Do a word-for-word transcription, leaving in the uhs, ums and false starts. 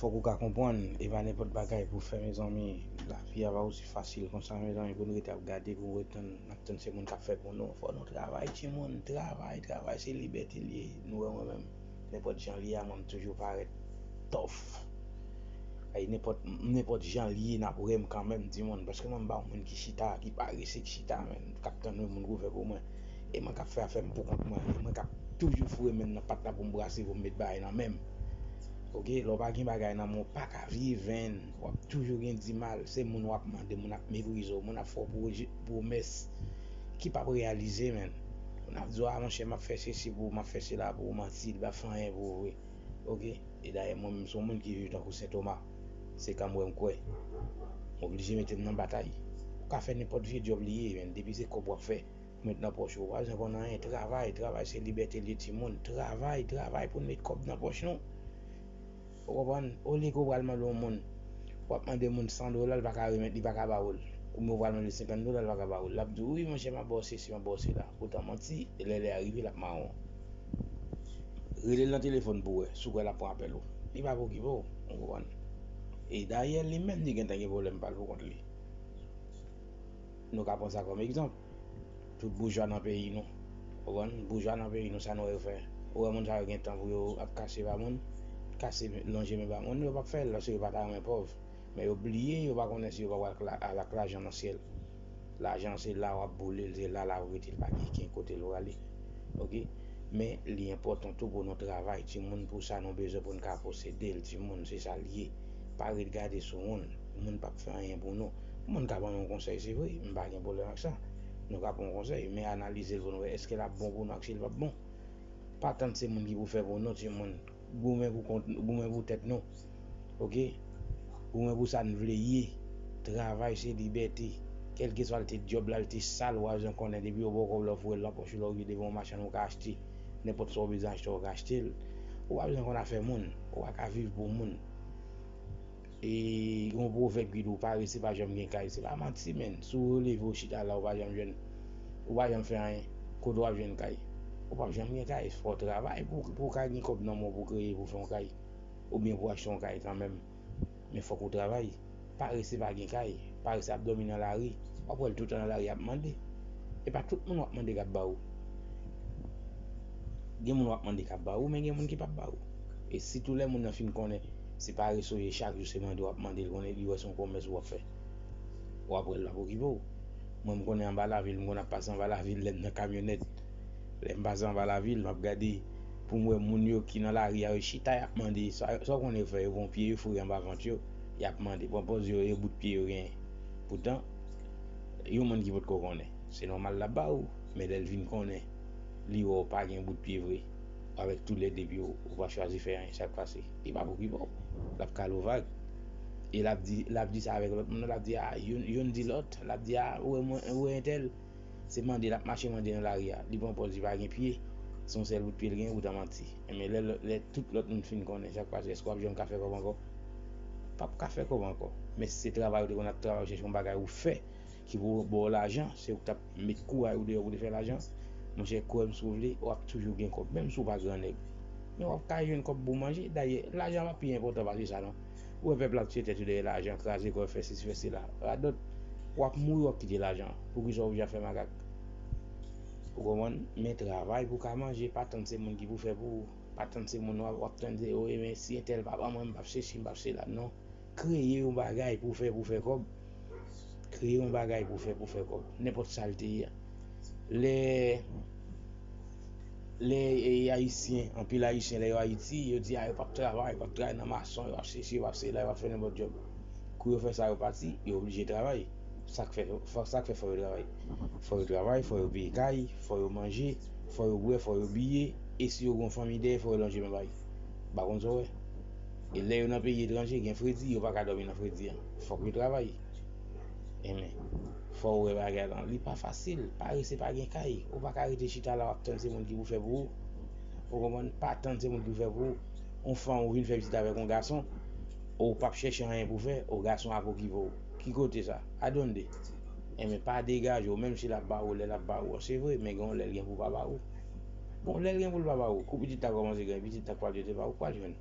Fòk ou ka konprann, e pa nenpòt bagay pou fè, mezanmi. Lavi a pa osi fasil konsa, mezanmi, pou nou rete ap gade, pou nou ret tann, n ap tann se moun k ap fè pou nou. Fò nou travay, timoun, travay, travay, se libète l ye. Nou wè mwen menm, nenpòt jan l ye a, mwen m toujou parèt tòf. Ay, nenpòt, nenpòt jan l ye, n ap wè m kanmenm, timoun, paske mwen m pa yon moun ki chita, ki parese, ki chita, men, k ap tann yon moun pou fè pou mwen. E mwen k ap fè afè m pou kont mwen, e mwen k ap toujou foure men m nan pat la pou m brase, pou m met bagay nan men m. Oke, lè w pa gen bagay nan men w, w pa ka viv, menn. W ap toujou gen di mal. Se moun w ap mande, moun ap meprize w, moun ap fè w pwoje-, pwomès ki p ap reyalize, menn. Moun ap di w, a, monchè, m ap fè sesi pou ou, m ap fè sela pou ou, manti, li p ap fè anyen pou ou vre. Oke? E dayè, mwen menm, se yon moun ki viv tankou Sen Toma. Se kan m wè m kwè. M oblije mete m nan batay. Ou ka fè nenpòt vye djòb li ye, menn. Depi se kòb w ap fè, ou met nan pòch ou. Ou pa bezwen konn anyen. Travay, travay, se libète l ye, timoun. Travay, travay pou n met kòb nan pòch nou. Ou konprann? Olye ke w pral mande yon moun, w ap mande moun san dola, l pa ka remèt, li pa ka ba ou l. Oubyen w pral mande senkant dola, l pa ka ba ou l. L ap di w, wi, monchè, m ap ba w sesi, m ap ba w sela. Poutan manti, e lè lè a rive, l ap mawon. Rele l nan telefòn pou w wè, si w kwè l ap pran apèl ou. Li pa pou okipe w, ou konprann? E dayè, li menm, li gentan gen pwoblèm pa l pou kont li. Nou ka pran sa kòm egzanp. Tout boujwa nan peyi nou. Ou konprann? Boujwa nan peyi nou, sa nou wè yo fè? Ou wè moun sa yo gen tan pou yo ap kase ba moun, kase lonje men ba moun, yo p ap fè l, paske yo pa ta renmen pòv. Men yo bliye, yo pa konnen si yo pa pral ak la-, al ak lajan nan syèl. Lajan se la w ap boule l, se la l ap rete, l pa gen, gen kote l prale. Oke? Men li enpòtan tou pou nou travay, timoun, pou sa nou bezwen pou n ka posede l, timoun, se sa l ye. Pa ret gade sou moun. Moun p ap fè anyen pou nou. Moun ka ban nou konsèy, se vre, m pa gen pwoblèm ak sa. Nou ka pran konsèy, men analize l pou nou wè èske l ap bon pou nou ak si l p ap bon. Pa tann se moun ki pou fè pou nou, timoun. Goumen pou kont, goumen pou tèt nou. Oke? Goumen pou sa n vle ye. Travay se libète. Kèlkeswa l te djòb la, l te sal, ou pa bezwen konnen. Depi yo ba w kòb la, ou foure l nan pòch ou, lè w rive devan yon machann, ou ka achte. Nenpòt sa w bezwen achte, ou ka achte l. Ou pa bezwen konn afè moun. Ou pa ka viv pou moun. E gen yon pwovèb ki di w, parese pa janm gen kay. Se pa manti, menn. Si w leve w chita la, ou pa janm jwenn, ou pa janm fè anyen, kote w ap jwenn kay? Ou p ap janm gen kay. Fò w travay pou, pou w ka gen kòb nan men w pou w kreye, pou w fè yon kay. Oubyen pou w achte yon kay kanmenm. Men fòk ou travay. Parese pa gen kay. Parese ap dòmi nan lari. W ap wè l toutan nan lari ap mande. E pa tout moun w ap mande k ap ba ou. Gen moun w ap mande k ap ba ou, men gen moun ki p ap ba ou. E sitou lè moun nan fin konnen se parese w ye, chak jou se mande w ap mande, l konnen li wè se yon pwomès ou ap fè. W ap wè l p ap okipe w. Mwen, m konnen anba lavil, m konn ap pase anba lavil lè m nan kamyonèt. Lè m pase anba lavil, m ap gade pou m wè moun yo ki nan lari a, yo chita, y ap mande. Sa, sa w konnen yo fè? Yo pran pye yo, foure anba vant yo, y ap mande. Pran pòz yo, e bout pye yo genyen. Poutan, yon moun ki potko konnen. Se nòmal l ap ba ou, men lè l vin konnen, li wè w pa gen bout pye vre, avèk tou lè de pye w, ou pa chwazi fè anyen, sa k pase? Li p ap okipe w. L ap kale w vag. E l ap di, l ap di sa avèk lòt moun nan, l ap di, a, youn, youn di lòt, l ap di, a, ou wè mwen, ou wè entèl, se mande, l ap mache mande nan lari a. Li pran pòz li pa gen pye, se yon sèl bout pye l genyen, poutan manti. Men lè, lè tout lòt moun fin konnen, sa k pase? Èske w ap janm ka fè kòb ankò? P ap ka fè kòb ankò. Men si se travay ou te konn ap travay, ou chèche yon bagay ou fè, ki pou ba w lajan, se ou k t ap met kouray ou deyò pou w te fè lajan. Monchè, kwè m, si w vle, w ap toujou gen kòb, menm si w pa gran nèg. Men w ap ka jwenn kòb pou w manje. Dayè, lajan pa pi enpòtan pase sa, non. Ou wè pèp la ap tiye tèt yo dèyè lajan, kraze kò yo, fè sesi, fè sela. Radòt, w ap mouri, w ap kite lajan. Poukisa w oblije ap fè makak? Ou konprann? Men travay pou w ka manje, pa tann se moun ki pou fè pou ou. Pa tann se moun w ap, w ap tann, o, e men si entèl pa ban mwen, m p ap sesi, m p ap sela. Non. Kreye yon bagay pou w fè, pou w fè kòb. Kreye yon bagay pou w fè, pou w fè kòb. Nenpòt sa l te ye a. Lè, lè, e, Ayisyen, anpil Ayisyen, lè yo Ayiti, yo di, a, yo p ap travay, yo p ap travay nan mason, yo p ap sesi, yo p ap sela, yo p ap fè nenpòt djòb. Kou yo fè sa, yo pati, yo oblije travay. Sa k fè, fò, sa k fè fò yo travay? Fò yo travay, fò yo peye kay, fò yo manje, fò yo bwè, fò yo biye, e si yo gen yon fanmi dèyè, fò yo lonje men bay. M pa konn sa w wè. E lè yo nan peyi etranje, gen fredi, yo pa ka dòmi nan fredi an. Fòk yo travay. Enben, fò w wè bagay lan. Li pa fasil. Parese pa gen kay. Ou pa ka rete chita la, w ap tann se moun ki pou fè pou ou. Ou konprann? Pa tann se moun ki pou fè pou ou. Yon fanm ou vin fè pitit avèk yon gason, ou p ap chèche anyen pou fè, ou gason ap okipe w. Ki kote sa? Adonde. Enben, pa degaje w, menm si l ap ba ou, lè l ap ba ou an, se vre, men gen yon lè l gen pou pa ba ou. Bon, lè l gen pou l pa ba ou, kou pitit la kòmanse gen, pitit la k pral jete ba ou, k pral jwenn.